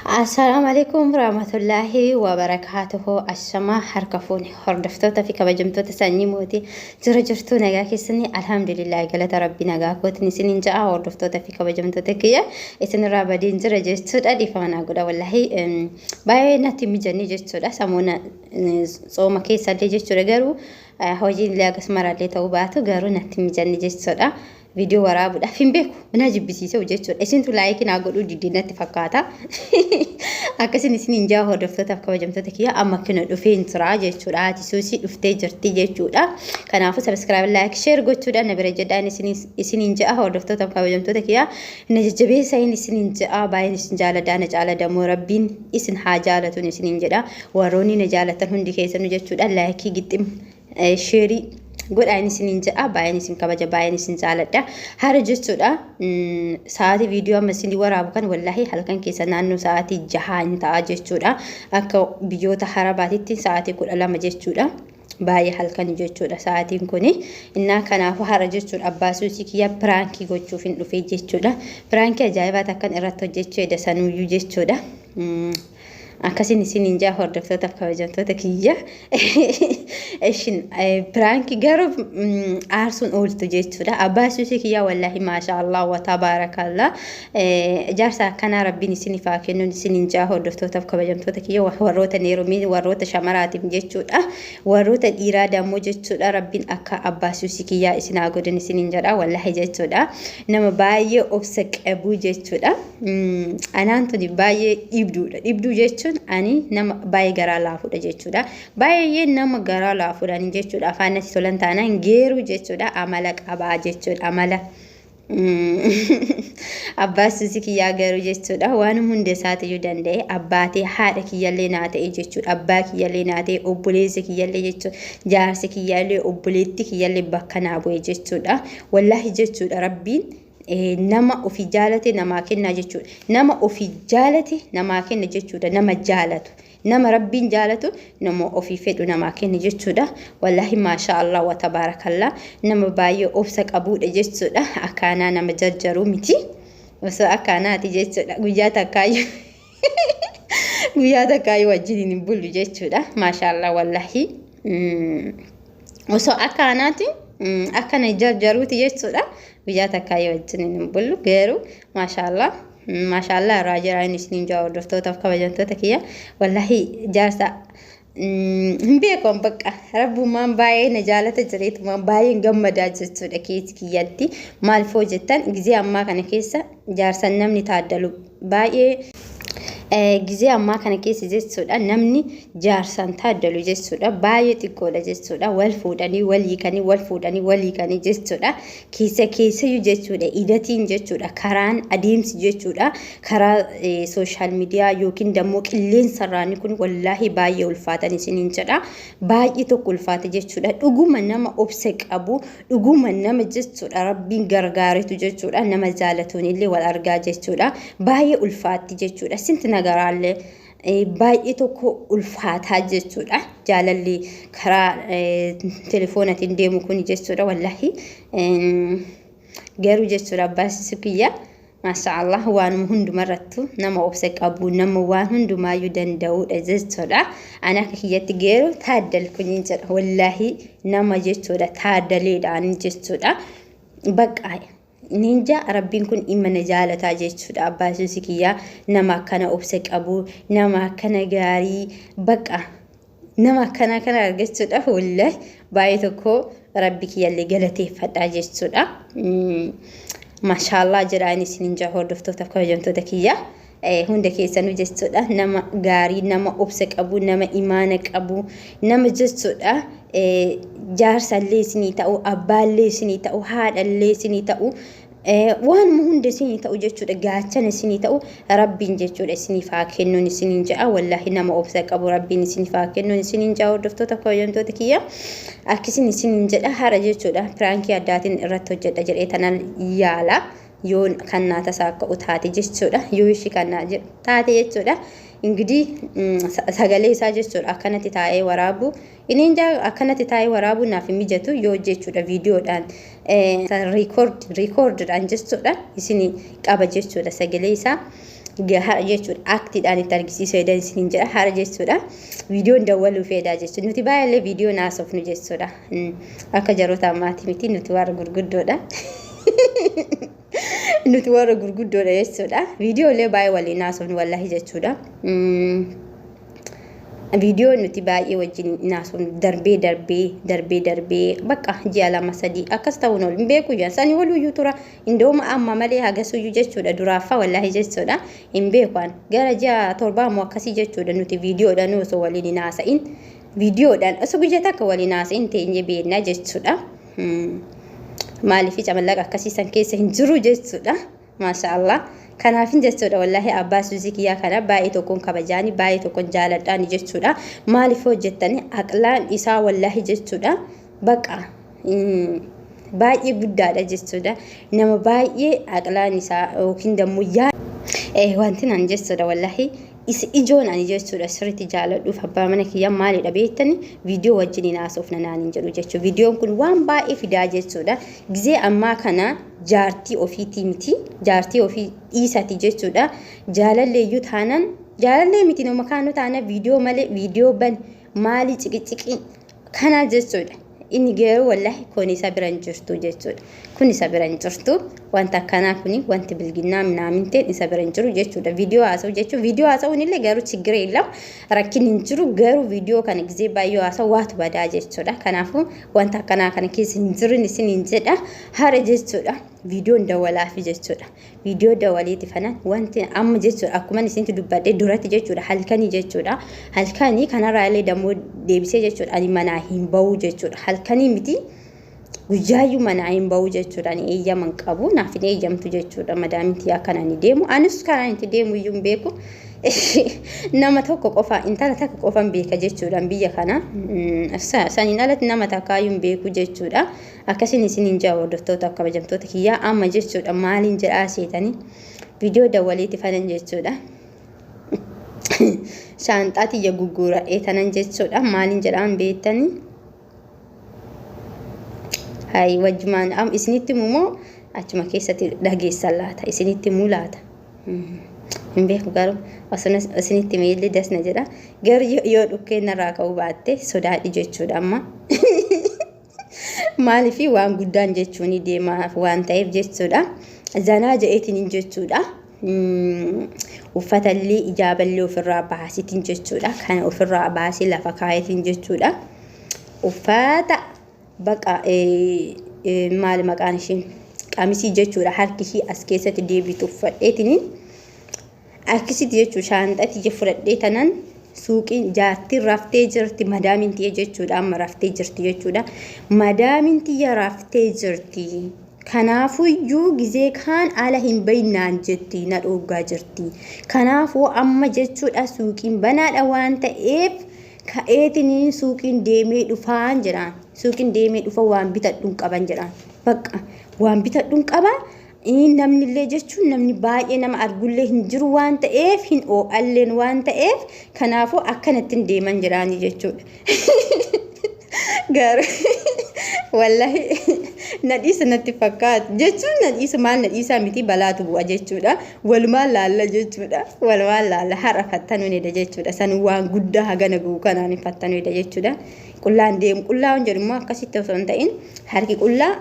Assalaamu alaikum warahmatullaahi wabarakaatuhu. Ashamaa harka fuune hordoftoota fi kabajamtoota sanyii mootii jira jirtuu nagaa keessanii alhamdulillah galata rabbii nagaa kootiin isiniin ja'a hordoftoota fi kabajamtoota kiyya isinirraa badeen jira jechuudha dhiifama naa godha wallaahi baay'ee natti mijanne jechuudha samoona tsooma keessallee jechuudha garuu hojiin illee akkasumarallee ta'uu baatu garuu natti mijanne jechuudha. Viidiyoo waraabuudhaaf hin beeku na jibbisiise jechuudha. Isintu laayikii naa godhuu didde natti fakkaata. Akkasin isin hin jaa hordoftootaaf kabajamtoota kiyya amma kina dhufee hin jira jechuudha. Haati suusii dhuftee jirti jechuudha. Kanaafuu sabiskiraayib laayik sheer gochuudhaan na bira jedhaan isin hin ja'a hordoftootaaf kabajamtoota kiyya na jajjabeessa hin isin hin ja'a baay'een isin jaaladha na caala dammoo rabbiin isin haa jaalatuun isin hin jedha warroonni na jaalatan hundi keessanuu jechuudha laayikii gixxim sheerii godhaan isiniin jedha baay'een isin kabaja baay'een isin jaaladha hara jechuudha sa'aatii viidiyoo amma isin waraabu kan wallaahi halkan keessa naannoo sa'aatii jahaa hin ta'a jechuudha akka biyyoota harabaatitti sa'aatii 12 jechuudha baay'ee halkan jechuudha sa'aatiin kuni innaa kanaafu hara jechuudha abbaa suusii kiyya piraankii gochuuf hin dhufee jechuudha piraankii ajaa'ibaa takkan irratti hojjechuu eda sanuyyuu jechuudha. Akkasin isiniin jaa hordoftootaaf kabajamtoota kiyya. Ishin piraanki garuu aarsuun ooltu jechuudha. Abbaa suusii kiyyaa wallaahi maashaa Allah wa tabaarakallah. Ijaarsa akkanaa rabbiin isiniif haa kennuun isiniin jaa hordoftootaaf kabajamtoota kiyya warroota neerumiin warroota shamaraatiif jechuudha. Warroota dhiiraa dammoo jechuudha rabbiin akka abbaa suusii kiyyaa isin haa godhan isiniin jedha wallaahi jechuudha. Nama baay'ee obsa qabu jechuudha. Anaan tuni baay'ee dhibduudha. Dhibduu jechuun ani nama baay'ee garaa laafuudha jechuudha. Baay'ee nama garaa laafuudha ani jechuudha. Afaan natti tolan taanaan geeruu jechuudha. Amala qabaa jechuudha. Amala abbaa suusii kiyyaa garuu jechuudha. Waan hunda isaatiyyuu danda'e abbaatee haadha kiyyallee naa ta'e jechuudha. Abbaa kiyyallee naa ta'e obboleessa kiyyallee jechuudha. Jaarsa kiyyallee obboleetti kiyyallee bakka naa bu'e jechuudha. Wallaahi jechuudha rabbiin nama ofii jaalate namaa kennaa jechuudha. Nama ofii jaalate namaa kenna jechuudha. Nama jaalatu. Nama rabbiin jaalatu nama ofii fedhu namaa kenna jechuudha. Wallaahi maashaa Allah wa tabaarakallah. Nama baay'ee obsa qabuudha jechuudha. Akkaanaa nama jarjaruu miti. Osoo akkaanaati jechuudha. Guyyaa takkaayyuu guyyaa takkaayyuu wajjin hin bullu jechuudha. Maashaa Allah wallaahi. Osoo akka anaati akkana jarjaruuti jechuudha. Guyyaa takkaa yoo wajjin hin bullu garuu maashaallah maashaallah irraa jira inni isiniin jaa hordoftootaaf kabajamtoota kiyya wallaahi jaarsa hin beekoon bakka rabbumaan baay'ee na jaalata jireetumaan baay'een gammadaa jechuudha keessi kiyyatti maal foo jettan gizee ammaa kana keessa jaarsan namni taaddalu baay'ee Gizee ammaa kana keessa jechuudha namni jaarsaan taaddalu jechuudha baay'ee xiqqoodha jechuudha wal fuudhanii wal hiikanii wal fuudhanii wal hiikanii jechuudha keessa keessayyuu jechuudha idatiin jechuudha karaan adeemsi jechuudha karaa sooshaal miidiyaa yookiin dammoo qilleensarraanii kun wallaahi baay'ee ulfaatan isiniin jedha baay'ee tokko ulfaata jechuudha dhuguma nama obsa qabu Dhuguma nama jechuudha rabbiin gargaaretu jechuudha nama jaalatuun illee wal argaa jechuudha baay'ee ulfaatti jechuudha sinti nagaraallee baay'ee tokko ulfaataa jechuudha jaalalli karaa telefoonatiin deemu kun jechuudha wallaahi garuu jechuudha abbaa kiyya Maasha'Allah waanuma hundumarrattu nama obsa qabu nama waan hundumaayyuu danda'uudha jechuudha. Ani akka kiyyatti geeru taaddalkuñin jedha wallaahi nama jechuudha taaddaleedha ani jechuudha. Bakka ninja rabbiin kun dhimma na jaalataa jechuudha. Abbaa suusi kiyyaa nama akkana obsa qabu nama akkana gaarii bakka nama akkanaa kana argachuudhaaf wallahi baay'ee tokko rabbi kiyyallee galateeffadhaa jechuudha. Maashaallaa jedha inni isinin jaa hordoftootaaf kabajamtoota kiyya. Hunda keessanuu jechuudha nama gaarii nama obsa qabu nama imaana qabu nama jechuudha jaarsallee isinii ta'u abbaallee isinii ta'u haadhallee isinii ta'u Waanuma hunda isinii ta'u jechuudha gaachana isinii ta'u rabbiin jechuudha isiniif haa kennuun isiniin ja'a wallaahi nama obsa qabu rabbiin isiniif haa kennuun isiniin ja'a hordoftoota kabajamtoota kiyya akkisin isiniin jedha hara jechuudha piraankii addaatiin irratti hojjedha jedhee tanan yaala yoo kan naa tasaa ka'u taate jechuudha yoo ishii kan naa jedhu taate jechuudha ingidii sagalee isaa jechuudha akkanatti taa'ee waraabu Inni injaa akkanatti taa'ee waraabuu naaf hin mijatu yoo jechuudha viidiyoodhaan record recorddhaan jechuudha isin qaba jechuudha sagalee isaa. Hara jechuudha aktiidhaan itti argisiisuu hedan isiniin jedha hara jechuudha. Viidiyoon dawwaluu feedaa jechuudha. Nuti baay'eellee viidiyoon haasofnu jechuudha. Akka jaroota ammaati miti, nuti warra gurguddoodha. Nuti warra gurguddoodha jechuudha. Viidiyoolee baay'ee waliin haasofnu wallaahi jechuudha. Viidiyoo nuti baay'ee wajjin haasofnu darbee darbee darbee darbee bakka ji'a 2 3 akkas ta'uun ol hin beeku ji'a sanii oluyyuu tura indooma amma malee hagasuyyuu jechuudha. Duraaffaa wallaahi jechuudha hin beeku an gara ji'a 7 moo akkasii jechuudha. Nuti viidiyoodhaan osoo waliin hin haasa'in, viidiyoodhaan osoo guyyaa takka waliin haasa'in teenyee beekna jechuudha. Maaliif camallaqa akkasii san keessa hin jiru jechuudha. Maasha Allah. Kanaafin jechuudha wallaahi abbaa suuzii kiyyaa kana baay'ee tokkoon kabajaani, baay'ee tokkoon jaaladhaani jechuudha. Maaliif hojjettani aqlaan isaa wallaahi jechuudha. Baqa baay'ee guddaadha jechuudha. Nama baay'ee aqlaan isaa yookiin dammoo yaa wanti nan jechuudha wallaahi isa ijoon ani jechuudha sirriitti jaaladhuuf abbaa mana kiyyaa maalidha beektani? Viidiyoo wajjin hin haasofna naan hin jedhu jechuudha. Viidiyoon kun waan baay'ee fidaa jechuudha. Gizee ammaa kana jaartii ofiitii miti, jaartii ofii dhiisati jechuudha. Jaalalleeyyuu taanan, jaalallee miti, nama kaanuu taana viidiyoo malee viidiyoo ban maalii ciqiciqii kana jechuudha. Inni garuu wallaahi kun isa bira hin jirtu jechuudha. Kun isa bira hin jirtu. Wanta akkanaa kuni wanti bilginnaa minaaminteen isa bira hin jiru jechuudha. Viidiyoo haasa'u jechuun, viidiyoo haasa'uun illee garuu chiggiree hin rakkin hin jiru, garuu viidiyoo kana gizee baay'ee haasa'u waatu badaa jechuudha. Kanaafuu wanta akkanaa kana keessa hin jirin isin hin jedha hara jechuudha. Viidiyoon dawalaafi jechuudha. Viidiyoo dawaleeti fana wanti amma jechuudha akkuma isinitti dubbadhe duratti jechuudha, halkanii jechuudha. Halkanii kanarraa illee dammoo deebisee jechuudha ani manaa hin bahu jechuudha. Halkanii miti, guyyaayyuu manaa hin bahu jechuudha. Ani eeyyama hin qabu, naaf hin eeyyamtu jechuudha. Madaamin tiyyaa akkanaan hin deemu. Anis kanaan itti deemu iyyuu hin beeku. Nama tokko qofa, intala takka qofan beeka jechuudha biyya kana. Saniin alatti nama takkaayyuu hin beeku jechuudha. Akkasiin isiniin jaa hordoftoota kabajamtoota kiyyaa. Amma jechuudha maaliin jedhaa seetanii? Viidiyoo dawwaliiti fanan jechuudha. Shaanxaa tiyya gugguuradhee tanan jechuudha. Maaliin jedhaan beektanii? Hayi, wajjumaan am isinitti himu achuma keessatti dhageessan laata? Isinitti himuu laata? Hin beeku, garuu osoo isinitti himee dasna jedha. Garuu yoo dhukkeen narraa ka'uu baatte sodaadhi jechuudha amma. Maaliif waan guddaan jechuun deema waan ta'eef jechuudha. Zanaa je'eetiin jechuudha. Uffatallee ijaaballee ofirraa baasitiin jechuudha. Kana ofirraa baasee lafa kaayetiin jechuudha. Uffata baqa maali maqaan ishee, qamisii jechuudha, harki ishii as keessatti deebitu uffadheetiin akkasitti jechuudha. Shaanxatti fudhadhee tanan suuqiin jaartiin raftee jirti, madaamin tiyya jechuudha, amma raftee jirti jechuudha. Madaamin tiyya raftee jirti. Kanaafuyyuu gizee kaan ala hin bahinaan jetti, na dhooggaa jirti. Kanaafuu amma jechuudha suuqiin banaadha waan ta'eef ka'eetiin suuqiin deemee dhufaan jedhaan. Suuqiin deemee dhufa, waan bitadhuun qaban jedhaan. Bakka waan bitadhuun qaba. Namnillee jechuun namni baay'ee nama argullee hin jiru waan ta'eef, hin oo'alleen waan ta'eef, kanaafuu akkanatti hin deeman jedhaanii jechuudha. Garuu wallahi na dhiisa natti fakkaatu jechuun, na dhiisa maal, na dhiisaa miti, balaatu bu'a jechuudha. Walumaan laalla jechuudha. Walumaan laalla, har'a fattanuu ni jechuudha. San waan guddaa hagana ga'u kanaan fattanuu jechuudha. Qullaan deemu, qullaan jedhu immoo akkasitti osoo hin ta'in harki qullaa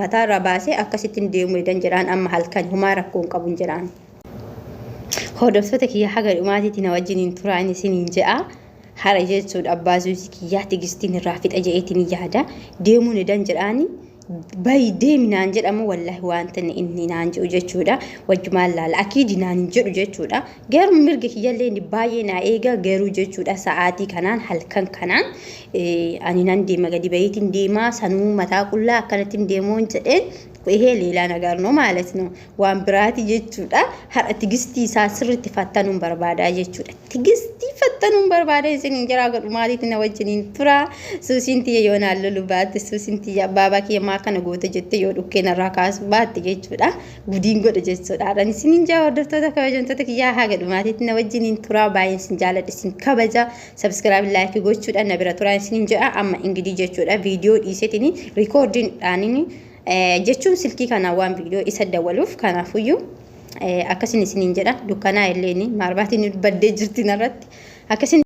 mataarraa baasee akkasitti hin deemu edan jedhaan. Amma halkan humaa rakkoo hin qabu jedhaan. Hordoftoota kiyya, haga dhumaatiitti na wajjiniin turaan isiniin je'a. Hara jechuudha abbaa suusii kiyyaa tigistiin irraa fixa je'eetiin yaada. Deemuun edan jedhaani. Bayi deemi naan jedhamu, wallahi wanta inni naan jedhu jechuudha. Wajjumaan laala, akiidi naan hin jedhu jechuudha. Garuu mirga kiyyallee inni baay'ee naa eega, garuu jechuudha sa'aatii kanaan, halkan kanaan ani nan deema, gadi bahiitiin deemaa, sanuu mataa qullaa akkanatti hin deemuun jedheen ይሄ ሌላ ነገር ነው ማለት ነው። Waan biraati jechuudha. Har'a tigistii isaa sirriitti fattanuun barbaada jechuudha. Tigistii fattanuun barbaada isin jira, godhumaatiitti na wajjiniin tura. Suusiin tiyya yoo naan lolu baatte, suusiin tiyya baabaa kiyya maa kana goota jette yoo dhukkee narraa kaasu baatte jechuudha. Gudiin godha jechuudha. Har'aan isiniin jaa hordoftoota kabajamtoota kiyyaa, haga dhumaatiitti na wajjiniin tura. Baay'een isin jaaladha, isin kabaja. Subscribe, like gochuudha na bira turaa isiniin jedha. Amma ingidii jechuudha viidiyoo dhiiseetini recordiin dhaanini jechuun silkii kanaan waan viidiyoo isa dawaluuf, kanaafuyyuu Akkasin isiniin jedha, dukkanaa illee maarbaatiin baddee jirti narratti. Akkasin.